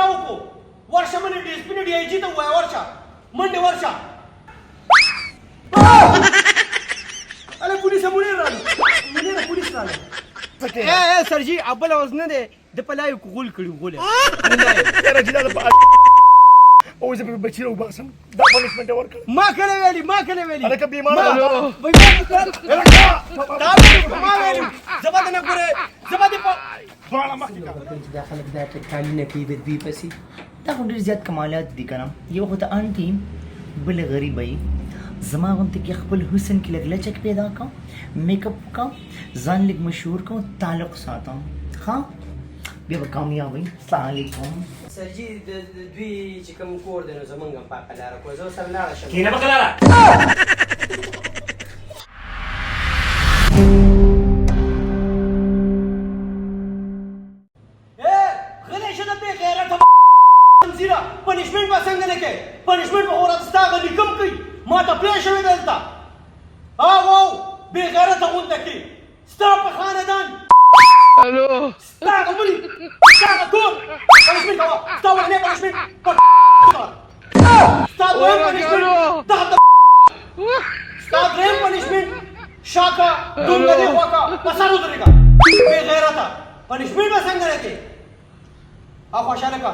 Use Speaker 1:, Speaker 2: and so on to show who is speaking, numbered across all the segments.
Speaker 1: چا وکړو؟ ورشه منې ډي اس پي نه ډي آی جي ته ووایه، ورشه منډې ورشه. هله پولیس مونیر راغی، مونیر پولیس راغی. اے اے سر جی، ابل اوس نه دی د په لایو کې غول کړي غول.
Speaker 2: یاره چې دا په او زه په بچی راوباسم، دا پنشمنټ ورکړ.
Speaker 1: ما کله ویلي؟ ما کله ویلي؟
Speaker 2: هلکه بې ایمانه،
Speaker 1: تا ما ویلي؟ زه به نه ګورې، زه به دې په
Speaker 2: دواړه مخکې کا.
Speaker 3: چې دا خلک دا ټکالونه کوي د دوی پسې، دا خو ډېر زیات کمالات دي که نه؟ یو خو ته انټي بل غریبه یې، زما غونته کې خپل حسن کې لږ لچک پیدا کا، میک اپ کا، ځان لږ مشهور کا، تعلق ساتم، ښه بیا به کامیاب وي. السلام علیکم.
Speaker 1: سر جی، د دوی چې کوم کور دی نو زمونږ هم پاکه لاره کوه، زه سره لاړه شم.
Speaker 4: کینه په لاره.
Speaker 1: غلی شه د بې غیرته زیره. پنشمنټ به څنګه نه کوې؟ پنشمنټ به خو راته ستا هغه لیکم کوي. ما ته پرې شوې ده دلته. او او بې غیرته غونته کې ستا په خاندان، ستا هغه مړي، ستا هغه کور پنشمنټ کوه. ستا اولنی پنشمنټ، ستا دویم پنشمنټ دغه، ستا دریم پنشمنټ شاکه دونګه دې خوا کا په سر ودرېږه. بې غیرته، پنشمنټ به څنګه نه کوې؟ او خوشحاله کا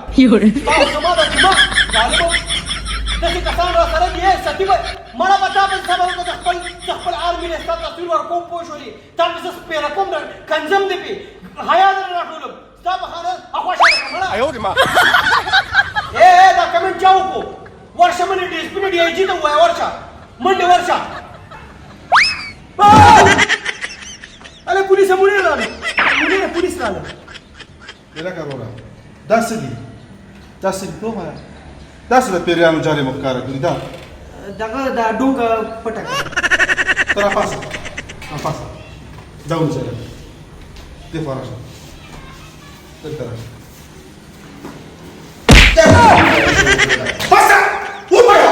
Speaker 1: ستا خو زما د دماغ ظالمو داسې کسان را سره دي. ستي به مړه به تا پسې صبر وکړه. زه خپل آرمي له ستا تصویر ورکوم، پوه شولې؟ تا پسې زه سپېره کوم، کنځم دې، پې حیا درنه راټولوم. ستا په خاندان. خوشحاله کا مړه. اے اے، دا کمنټ چا وکړو؟ ورشه منې ډي اس پي نه ډي آی جي ته ووایه، ورشه منډې ورشه. هله پولیس مونیر راغی، مونیر پولیس راغی.
Speaker 5: لکه وروره، دا څه دي؟ دا څه دي؟ ته ووایه، دا څه د پیریانو جالې مو ښکاره کړي؟ دا
Speaker 1: دغه دا ډونګه پټه کړه.
Speaker 5: ته راپاڅه، راپاڅه، دا ونیسه، دې خوا راشه، دلته راشه. پاڅه، وپړه.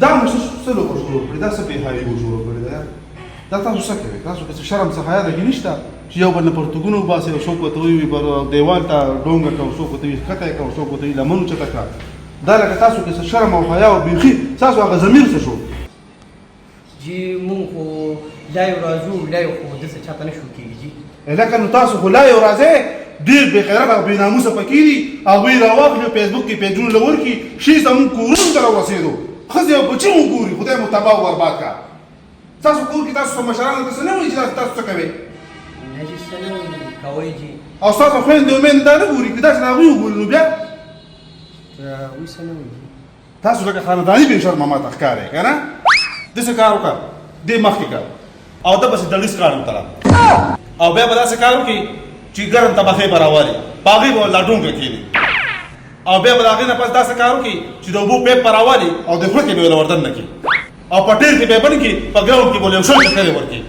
Speaker 5: دا مو څه لوبه شروع کړې؟ دا څه بې حیايي مو شروع کړې ده؟ دا تاسو څه کوئ؟ تاسو که څه شرم څه حیا ده کې نشته چې یو بل نه پرتګونه وباسئ او څوک ورته وایي پر دیوال ته ډونګه کړه، څوک ورته وایي ښکته یې کړه، څوک ورته وایي لمن اوچته کړه. دا لکه تاسو کې څه شرم او حیا او بیخي ستاسو هغه ضمیر څه شو؟
Speaker 1: جی، مونږ خو لایو راځو، لایو خو دلته چاته نه شو کېږي جی.
Speaker 5: لکه نو تاسو خو لایو راځئ، ډېر بې غیرته او بې ناموسه پکې دي، هغوی راواخلي او فیسبوک کې پیجونه له ورکړي. شي زموږ کورونو ته راورسېدو، ښځې او بچي مو ګوري. خدای مو تباه او برباد کړه. تاسو کور کې تاسو مشرانو ته څه نه وایي چې تاسو څه کوئ؟
Speaker 1: نه جي، څه نه وایي، کوئ جي.
Speaker 5: او ستاسو خویندې او میندې دا نه ګوري؟ که داسې د هغوی وګوري نو بیا
Speaker 1: هغوی څه نه وایي.
Speaker 5: تاسو لکه خانداني بې شرمه ماته ښکارئ که نه؟ داسې کار وکړه، دې مخکې کړه او ده پسې دړیز کار وتړه، او بیا به داسې کار وکړي چې ګرم طبخې به راوالي، په هغې به لا ډونګه کښېني، او بیا به د هغې نه پس داسې کار وکړي چې د اوبو پیپ به راوالي او د خوله کې به یې له وردننه کړي او په ټیر کې به یې بند کړي، په ګراونډ کې به له یو شل چکرې ورکړي.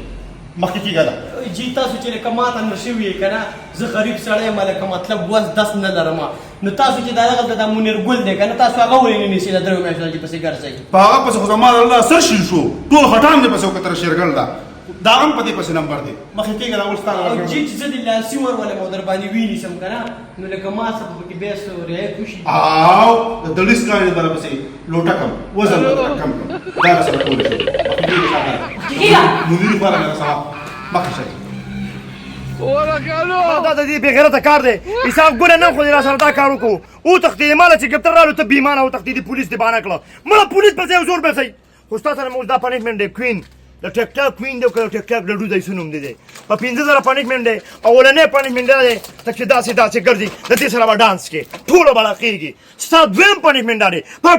Speaker 5: مخکې کېږه ده.
Speaker 1: جی، تاسو چې لکه ماته نر شوي یې که نه، زه غریب سړی یم، لکه مطلب وس دس نه لرم، نو تاسو چې دا دغلته دا منیر ګل دی که نه، تاسو هغه ولې نه نیسئ؟ دا دریو میاشتو چې پسې ګرځئ.
Speaker 5: په هغه پسې خو زما د الله سر شین شو، ټول خټان دې پسې وکتل. شیرګل ده، دا هم په دې پسې نمبر دی. مخکې کېږه، دا اوس ستا
Speaker 1: او جی، چې زه دې لاسي ورولم او در باندې وینیسم که نه، نو لکه ما څه به پکې بیا څه رعایت وشي؟
Speaker 5: او د دړیس کاڼي به راپسې لوټه کم، وزن به درته کم کړم، دا به سره کولی شو. مخکې کېږه ښاغلی مدیري، خواره مې رسوه، مخکې شئ.
Speaker 2: دا د دې بې غیرته کار دی. حساب ګله، نن خو دې را سره دا کار وکړو. وتښتېدې ماله چې ګپتر رالو، ته بې ایمانه وتښتېدې، پولیس دې بانه کړه. مړه پولیس پسې یو زور به سئ. خو ستا سره مې اوس دا پنشمنټ دی. کوین د ټیک ټاک کوین دی که د ټیک ټاک لډو دی، څه نوم دی دی؟ په 5000 پنشمنټ دی. اولنی پنشمنټ دا دی ته چې داسې داسې ګرځي، د دې سره به ډانس کې ټوله به ړقېږي. ستا دویم پنشمنټ دا دی، په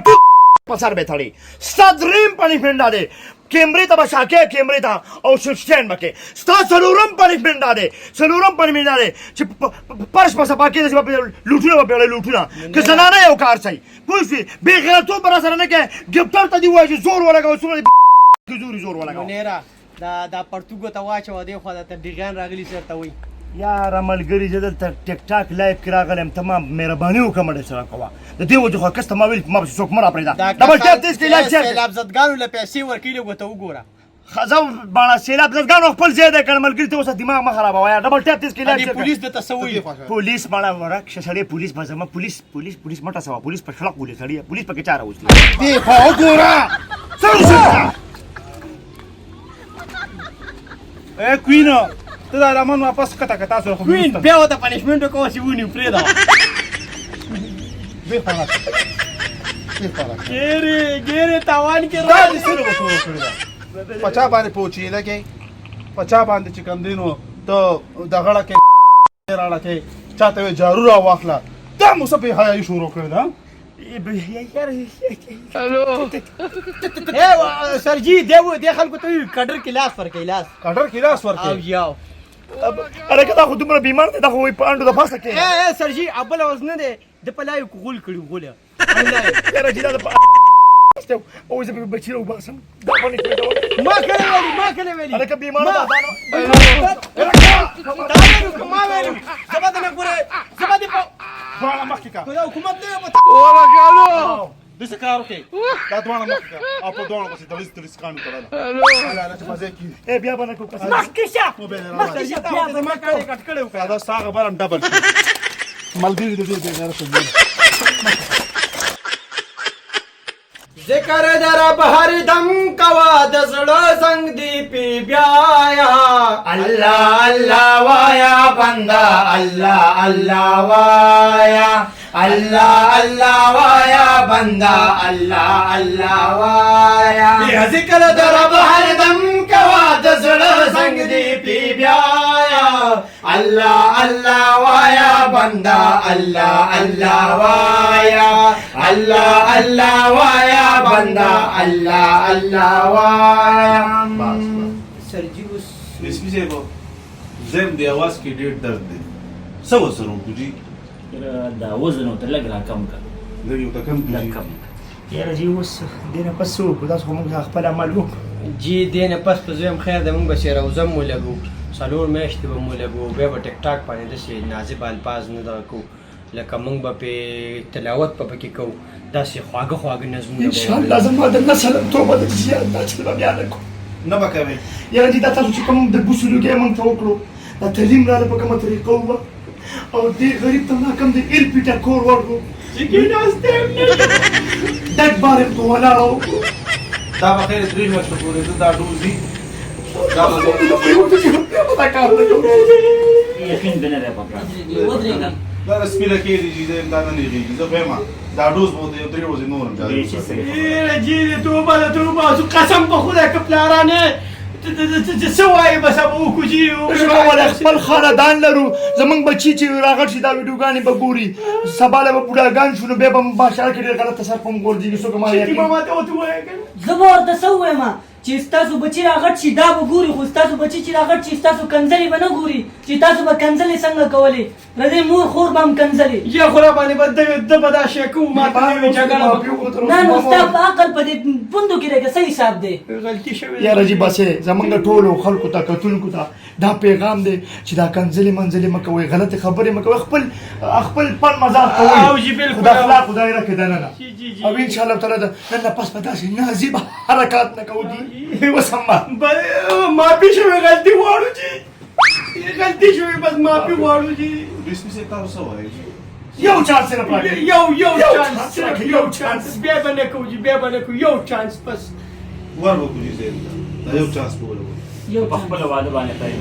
Speaker 2: په سر به تړي. ستا دریم پنشمنټ دا دی، کیمرې ته به شاکې، کیمرې ته او سټینډ به کې. ستا څلورم پنشمنټ دا دی، څلورم پنشمنټ دا دی چې پرش به صفا کېږي، لوټونه به پیړی لوټونه که زنانه یو کار سي. پوه شوې؟ بې غیرتوب به را سره نه کوې. ګپټر ته دې ووایه چې زور ولګوه، څومره دې زوري زور ولګوه.
Speaker 1: منیره، دا دا پرتوګو ته واچوه، دې خوا ته ډیغیان راغلي چېرته وایي.
Speaker 2: یاره ملګري، زه دلته ټیک ټاک لایف کې راغلی یم، ته ما مهرباني وکړه، مړې سره کوه. د دې وجې خو کس ته ما ویل، ما پسې څوک مه راپرېږده.
Speaker 1: دا
Speaker 2: ډبل ټیپ تیز کړي، لایف شیر.
Speaker 1: سیلاب زدګانو له پیسې ورکړي، لږ ورته وګوره.
Speaker 2: خزه بالا سیلاب زدګانو خپل ځای دی کنه ملګري ته اوسه دماغ مه خرابوه یار ډبل ټیپ تیز کې لایف
Speaker 1: دې پولیس د تسوي
Speaker 2: پولیس مړه ورک شه سړی پولیس به زما پولیس پولیس پولیس مټه سوا پولیس په شړق ولې سړی پولیس پکې چا راوستي
Speaker 5: دې خوا وګوره
Speaker 2: څه وشو
Speaker 5: اے کوین ته دا رحمان واپس کته کته سره خو
Speaker 1: کوین بیا وته پنشمنټ وکړو چې ونیو پرېږده
Speaker 5: بې خوا راشه بې خوا راشه
Speaker 1: ګیرې ګیرې تاوان کې
Speaker 5: دا دې څه شروع کړې ده په چا باندې پوچې لګې په چا باندې چې کوم دی نو ته دغړه کې راړه کې چاته وې جارو را واخله دا مو څه بې حیايي شروع کړې ده
Speaker 1: اے سرجی دیو دی خلکو ته کډر کې لاس ورکې لاس
Speaker 5: کډر کې لاس ورکې
Speaker 1: او یاو
Speaker 2: اره که دا خو دومره بیمار دی دا خو په انډو د پاسه کې
Speaker 1: اے اے سرجی ابل اوس نه دی د پلایو غول کړي غول
Speaker 2: یاره چې دا د او زه به بچی راوباسم دا باندې
Speaker 1: ما کله ویلي ما کله ویلي
Speaker 2: هلکه بیمار ده دا
Speaker 1: دا ویلو ما ویلو زما د نه ګوره زما دې په
Speaker 5: دواړه مخکې کا
Speaker 1: دا حکومت نه په
Speaker 5: داسې کار وکړئ دا دواړه مخکې کا او په دواړو پسې دړیس دړیس کاڼي تړله لاله چې مزه کېږي
Speaker 2: ای بیا به نه کوم قسم
Speaker 3: مخکې شه
Speaker 5: موبایل یې
Speaker 3: مخکې
Speaker 5: راواله
Speaker 3: شه بیا به
Speaker 1: زما
Speaker 3: نه
Speaker 1: کار
Speaker 3: کوم
Speaker 1: یې کټ کړی وکړه
Speaker 5: دا ستا خبره هم ډبل شي ملګري د ډېر بېغیرته دي
Speaker 1: ذکر د رب هر دم کوا د زړه زنګ دی پی بیایا
Speaker 3: الله الله وایا بندا الله الله وایا الله الله وایا بندا الله الله وایا
Speaker 1: ذکر د رب هر دم کوا د زړه زنګ دی پی بیایا
Speaker 3: الله الله وایا بندا الله الله وایا الله الله وایا بندا الله الله وایا
Speaker 5: بس بس
Speaker 1: سرجی اوس
Speaker 5: ډي صاحب زم دی आवाज کې ډېر درد دی څه وسره وکړو جی
Speaker 4: دا وزن ورته لږ راکم کړه
Speaker 5: لږ یو ته کم کړو
Speaker 4: لږ
Speaker 5: جی
Speaker 4: کم
Speaker 2: یاره جی اوس دې نه پس څه وکړو داسې خو موږ خپل عمل وکړو
Speaker 1: جی دې نه پس په زویم خیر دی موږ به چې روزه مو لګو څلور میاشتې به مو لګو بیا به ټیک ټاک باندې داسې نازب الفاظ نه دغه کوو لکه موږ به پې تلاوت په پکې کوو داسې خواږه خواږه نظمونه
Speaker 2: ان
Speaker 1: به
Speaker 2: شاء الله زما د نسل هم توبه ده چې دا چل به بیا نه کوم
Speaker 5: نه به کوې
Speaker 2: یاره جی دا تاسو چې کوم د بوسو لوګی موږ ته وکړو دا تعلیم راله په کومه طریقه ووه او دې غریب ته ما کوم د ایل پیټه کور ورکړو
Speaker 1: چې کېناستی هم نه
Speaker 2: ډک بار یې په ولاړه وکړو
Speaker 5: دا به خیر درې میاشتو پورې زه دا ډوز دي دا به
Speaker 2: بیا به دا کار نه کوم
Speaker 4: یقین به نه دی پکار
Speaker 3: ودرېږه
Speaker 5: دا د سپي لکې دي چې زه یم دا نه نیغېږي زه خو یم دا ډوز به ورته یو درې ورځې نور هم جاري وساتم.
Speaker 1: یاره جی دې توبه ده توبه زه قسم په خدای که پلارانه څه وایې بس به وکړو جي
Speaker 2: موږ ولې خپل خاندان لرو زمونږ بچي چې راغټ شي دا ویډیوګانې به ګوري سبا له به بوډاګان شو نو بیا به معاشره کې ډېر غلط اثر په موږ غورځېږي څوک ما
Speaker 1: چې
Speaker 2: یقین
Speaker 1: ما ته ورته ووایه که نه
Speaker 6: زه به ورته څه ووایم چې ستاسو بچي راغټ شي دا به ګوري خو ستاسو بچي چې راغټ شي ستاسو کنځلې به نه ګوري چې تاسو به کنځلې څنګه کولې پردۍ مور خور به هم کنځلې
Speaker 1: یا خو را باندې به ده به دا شی کوو ما ته نه وي جګړه به کوو
Speaker 6: نه نو ستا په عقل په دې پوندو کې دی که څه حساب دی
Speaker 1: غلطي شوې ده
Speaker 2: یاره جی بس زمونږ ټولو خلکو ته کتونکو ته دا پیغام دی چې دا کنځلې منځلې مه کوئ غلطې خبرې مه کوئ خپل خپل پن مزاج کوئ
Speaker 1: او جی بالکل.
Speaker 2: خو د اخلاقو دایره کې دننه
Speaker 1: جی، جی، جی.
Speaker 2: او ان شاء الله تعالی د نن نه پس به داسې نازیبه حرکات نه کوو جي اوس هم
Speaker 1: معافي شوې غلطي غواړو جي غلطي شوې بس معافي غواړو جي
Speaker 5: ډي صاحب تاسو څه وایئ
Speaker 2: یو چانس نه پراګي
Speaker 1: یو یو
Speaker 2: یو
Speaker 1: چانس
Speaker 2: چانس راکړه،
Speaker 1: یو چانس بیا به نه کوو جي بیا به نه کوو یو چانس بس
Speaker 5: ور وکړو جی زه دا یو چانس به ولګوو
Speaker 6: یو
Speaker 4: په خپل واده باندې قایم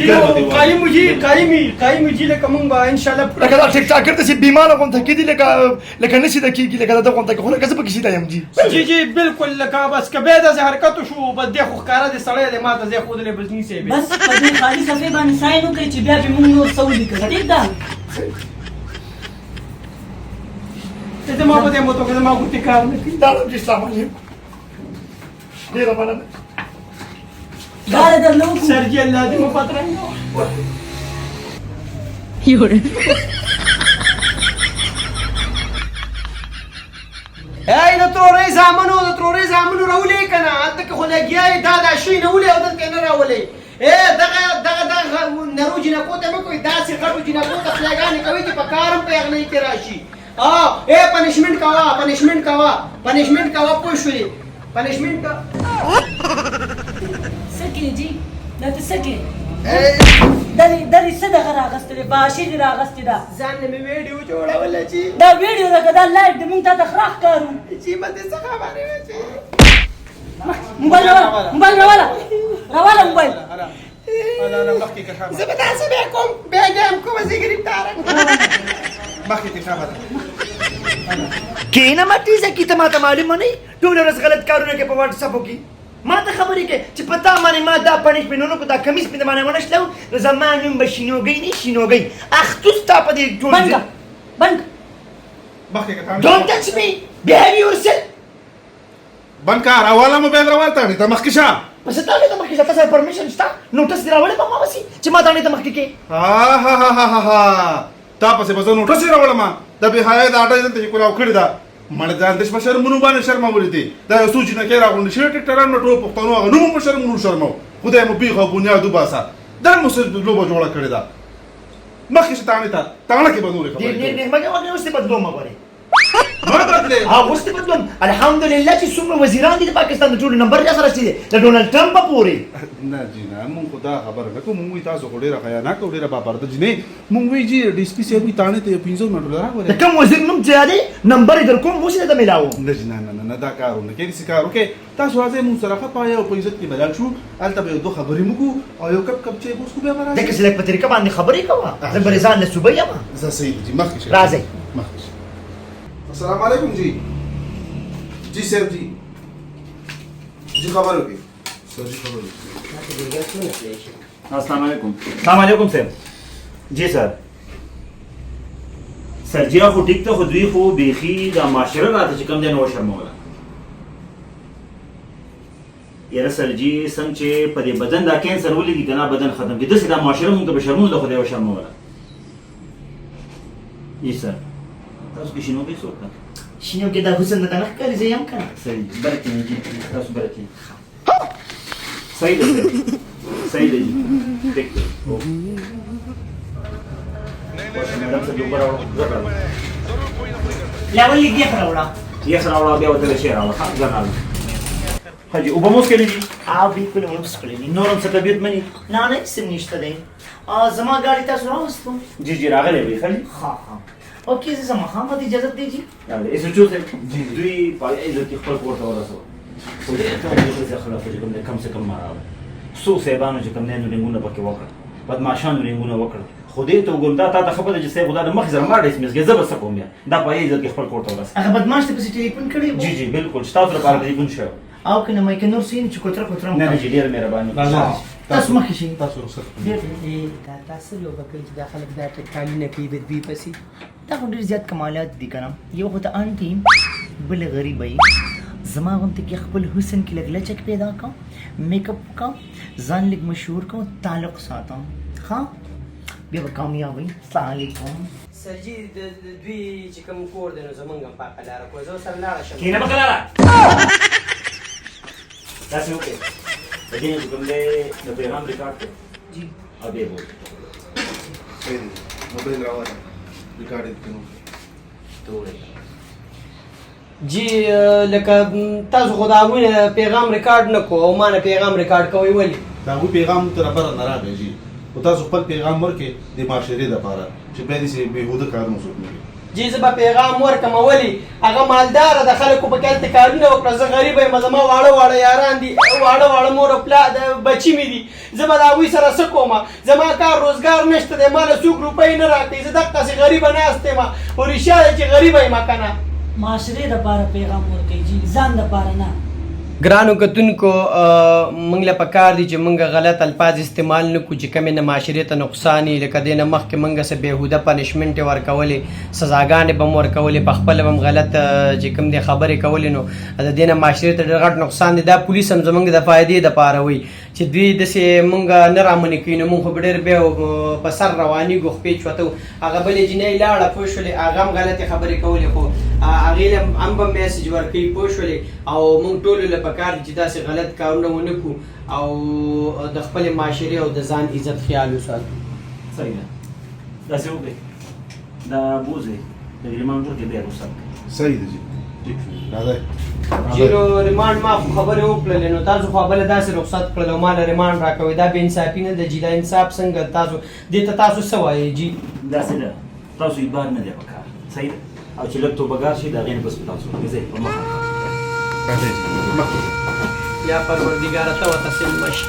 Speaker 1: یو قایم جي قایم قایم جي لکه مونږ به ان شاء الله پوره
Speaker 2: لکه دا ټیک ټاکر داسې بیمانه غونته کېدي لکه لکه نه سیده کېږي لکه د ده غونته کې خو لکه زه پکې سیده یم جي
Speaker 1: جی جی بالکل لکه بس که بیا داسې حرکت وشو بس دی خو ښکاره دی سړی دی ما ته ځای ښودلی بس نیسي بیا
Speaker 6: بس په دې خالي صفحې باندې ساین وکړئ چې بیا پرې موږ نور څه ولیکو ټیک ده
Speaker 1: ته زما په دې موتو کې زما غوتې کار نه کوي
Speaker 2: دا جی السلام علیکم ډېره مننه
Speaker 6: دا درله وکړو
Speaker 1: سرجي الله دې مو پترنګ ای د ترورې زامنو د ترورې زامنو راولې که نه هلته کې خو لګیا یې دا دا شی نه ولې او دلته یې نه راولې ای دغه دغه دغه نرو جینکو ته مه کوئ داسې غټو جینکو ته خدایګانې کوئ چې په کار هم په یغنۍ کې راشي ای پنشمنټ کوه پنشمنټ کوه پنشمنټ کوه پوه شولې پنشمنټ کوه.
Speaker 6: کې جی؟ دا ته څه کې؟ دا دې دا دې څه دغه راغستې دی؟ فحاشي دې راغستې ده.
Speaker 1: ځان له مې ویډیو جوړوله چې.
Speaker 6: دا ویډیو ده که دا لایټ دی؟ مونږ تا ته خره ښکارو.
Speaker 1: چې ما دې څه خبرې وې چې.
Speaker 6: موبایل راواله، موبایل راواله، راواله موبایل.
Speaker 1: زه به تاسو بیا کوم، بیا ګیم کوم، زه ګرفتار.
Speaker 5: مخکې کې خبره.
Speaker 2: کینه مټیزه کی، ته ماته معلومه نه ټوله ورځ غلط کارونه کې په واتس اپ کې ما ته خبرې کې چې په تا باندې ما دا پنشمنټ ونه کو، دا کمیس مې د باندې ونه شلو، نو زما نوم به شینوګۍ نه شینوګۍ اختو ستا په دې ټول.
Speaker 6: بند بند.
Speaker 5: مخکې کې.
Speaker 2: Don't touch me, behave yourself.
Speaker 5: بند کا، راواله موبایل، راواله تاڼې ته مخکې شه.
Speaker 2: پس تاڼې ته مخکې شه؟ تا سره پرمیشن شته؟ نوټس دې راوړی په ما وسي چې ما تاڼې ته مخکې کې؟
Speaker 5: ها ها ها ها ها، تا پسې به زه نوټس راوړم. د بې حیا د اډه دلته چې کولاو کړې ده، مړه ځان دې په شرمونو باندې شرمولې دي. دا یو څو جینکۍ راغونډې شوې ټریکټرانو، ټول پښتنو هغه نوم په شرمونو شرمو. خدای مو بیخ او بنیاد وباسه، دا مو څه لوبه جوړه کړې ده؟ مخکې شه تاڼې ته، تاڼه کې به نورې
Speaker 2: ډېر
Speaker 5: خبرې
Speaker 2: ډېر
Speaker 5: کوو.
Speaker 2: ډېر مګر وګړي اوس دې بدلوم غواړي.
Speaker 5: ما بدلې؟
Speaker 2: ها، اوس دې بدلوم. الحمدلله چې څومره وزیران دي د پاکستان، د ټولو نمبر را سره شته دی، د ډونالډ ټرمپ پورې.
Speaker 5: نه جی نه، مونږ خو دا خبره نه کوو. مونږ وایي تاسو خو ډېره حیاناکه او ډېره باپرده جینۍ. مونږ وایي جی ډي اس پي صاحب وایي تاڼې ته یو 5 منټو له راغورې.
Speaker 2: د کوم وزیر نوم چې یادې، نمبر یې در کوم، اوس یې درته میلاوم.
Speaker 5: نه جی نه نه نه نه، دا کار ونه کوي، داسې کار وکړئ. تاسو راځئ مونږ سره، ښه پایه او په عزت کې به لاړ شو، هلته به یو دوه خبرې مو کړو او یو کپ کپ چای به وڅښو، بیا به راځئ.
Speaker 2: ځکه چې لږ په طریقه باندې خبرې کوه، زه به ځان له صوبه یم.
Speaker 5: زه صحیح دی جی، مخکې شئ.
Speaker 2: راځئ.
Speaker 5: مخکې شئ. السلام علیکم جی، جی صاحب جی، جی خبر وکړئ سر جی، خبر وکړئ.
Speaker 4: السلام علیکم. السلام علیکم صاحب. جی سر، سر جی خو ټیک ته، خو دوی خو بیخي د معاشره راته چې کوم دی نو وشرموله. یاره سر جی، څنګه چې په دې بدن دا کینسر ولګي که نه بدن ختم کړي، داسې دا معاشره مونږ ته په شرمونو د خدای وشرموله. جی سر، تاسو کې شینوګۍ څوک ده؟
Speaker 3: شینوګۍ دا حسن درته نه ښکاري؟ زه یم که نه؟
Speaker 4: صحیح، بله کښېنئ جی، تاسو بله کښېنئ. صحیح ده سر، صحیح ده جی، ټیک دی. میډم صاحب، اوبه راوړه، زر راوړه.
Speaker 3: لاول لږ یخ راوړه.
Speaker 4: یخ راوړه، بیا ورته شی راوړه. ښه، زر راوړه. ښه جي، اوبه مو وڅښلې دي؟
Speaker 3: ها، بالکل مې وڅښلې دي.
Speaker 4: نور هم څه طبیعت مني؟
Speaker 3: نه نه، هېڅ هم نشته دی. زما ګاډي تاسو راوستو؟
Speaker 4: جی جی، راغلی وي. ښه جي.
Speaker 3: ښه ښه، اوکې، زه ځم. ښه، ما ته اجازت دی جی.
Speaker 4: ایس ایچ او صاحب، دوی په عزت کې خپل کور ته ورسول، خو دې ته د ښځې خلاف چې کوم دی کم څه کم ما راوړل. څو صاحبانو چې کوم دی نو رنګونه پکې وکړل، بدمعاشانو رنګونه وکړل. خو دې ته وګورم، دا تا ته ښه پته چې صاحب خدا د مخې سره ما ډېس مس، زه به څه کوم بیا؟ دا په عزت کې خپل کور ته ورسول.
Speaker 3: هغه بدمعاش ته پسې ټلیفون کړی؟
Speaker 4: جی جی بالکل، ستاسو لپاره ټلیفون شوی.
Speaker 3: او که نه مې که نور څه چې کوتره کوتره.
Speaker 4: نه نه جی، ډېره مهرباني.
Speaker 3: تاسو مخکې شئ.
Speaker 5: تاسو رخصت.
Speaker 3: ډېر.
Speaker 1: دا تاسو لوبه کوي چې دا خلک دا ټکالونه کوي د دوی پسې.
Speaker 3: دا خو ډېر زیات کمالات دي که نه؟ یو خو ته انټي بله غریبه یې، زما غونته کې خپل حسن کې لږ لچک پیدا کړم، میک اپ وکړم، ځان لږ مشهور کړم، تعلق ساتم، ښه بیا به کامیاب وي. السلام علیکم.
Speaker 1: سر جی، د دوی چې کوم کور دی نو زمونږ هم پاکه لاره کوه، زه سره لاړه شم.
Speaker 4: کښېنه په کلاره. داسې وکړئ، د دې نه چې کوم دی د پیغام ریکارډ کړئ
Speaker 3: جی
Speaker 4: او بیا یې بوځئ.
Speaker 5: صحیح دی، موبایل راواله، ریکارډ یې کړو.
Speaker 4: ته ووایه.
Speaker 1: جی، لکه تاسو خو د هغوی نه پیغام ریکارډ نه کو او ما نه پیغام ریکارډ کوئ، ولې؟
Speaker 5: د هغوی پیغام تر بره نه راغی جی، خو تاسو خپل پیغام ورکړئ د معاشرې دپاره چې بیا داسې بېهوده کارونه څوک نه کوي.
Speaker 1: جی، زه به پیغام ورکړم، ولې هغه مالداره د خلکو په کې هلته کارونه وکړه، زه غریب یم، زما واړه واړه یاران دي، واړه واړه مور او پلار د بچي مې دي، زه به د هغوی سره څه کوم؟ زما کار روزګار نشته دی، ما له څوک روپۍ نه راکوي، زه دقسې غریبه ناست یم، خو رښتیا ده چې غریبه یم که نه؟
Speaker 6: معاشرې دپاره پیغام ورکوي جی، ځان دپاره نه.
Speaker 1: ګرانو کتونکو، موږ له پکار دي چې موږ غلط الفاظ استعمال نه کړو چې کومې نه معاشرې ته نقصان وي. لکه دې نه مخکې موږ څه بېهوده پنشمنټ ورکولې، سزاګانې به هم ورکولې، په خپله به هم غلط چې کوم دی خبرې کولې، نو د دې نه معاشرې ته ډېر غټ نقصان دی. دا پولیس هم زموږ د فایدې دپاره وي چې دوی داسې موږ نه رامنې کوي، نو موږ خو به ډېر بیا په سر روانېږو، خپې چوتو. هغه بلې جینۍ لاړه، پوه شولې، هغه هم غلطې خبرې کولې، خو هغې له هم به میسج ورکوي، پوه شولې. او موږ ټولو له پکار دي چې داسې غلط کارونه ونه کړو او د خپلې معاشرې او د ځان عزت خیال وساتو.
Speaker 4: صحیح ده، داسې وکړئ، دا بوځئ، د ګریمان ټول کې بیا رخصت کړئ.
Speaker 5: صحیح ده جی. ټیک راځئ.
Speaker 1: جی نو ریمانډ ما خو خبرې وکړلې، نو تاسو خو بله داسې رخصت کړل او ما له ریمانډ راکوئ، دا بې انصافي نه ده جي؟ دا انصاف څنګه؟ تاسو دې ته تاسو څه وایئ جي؟
Speaker 4: داسې ده، تاسو اعتبار نه دی پکار، صحیح ده؟ او چې لږ توبهګار شي، د هغې نه پس به تاسو ځئ په مخه.
Speaker 5: راځئ جي، مخکې.
Speaker 1: یا پروردګاره ته ورته سم شي.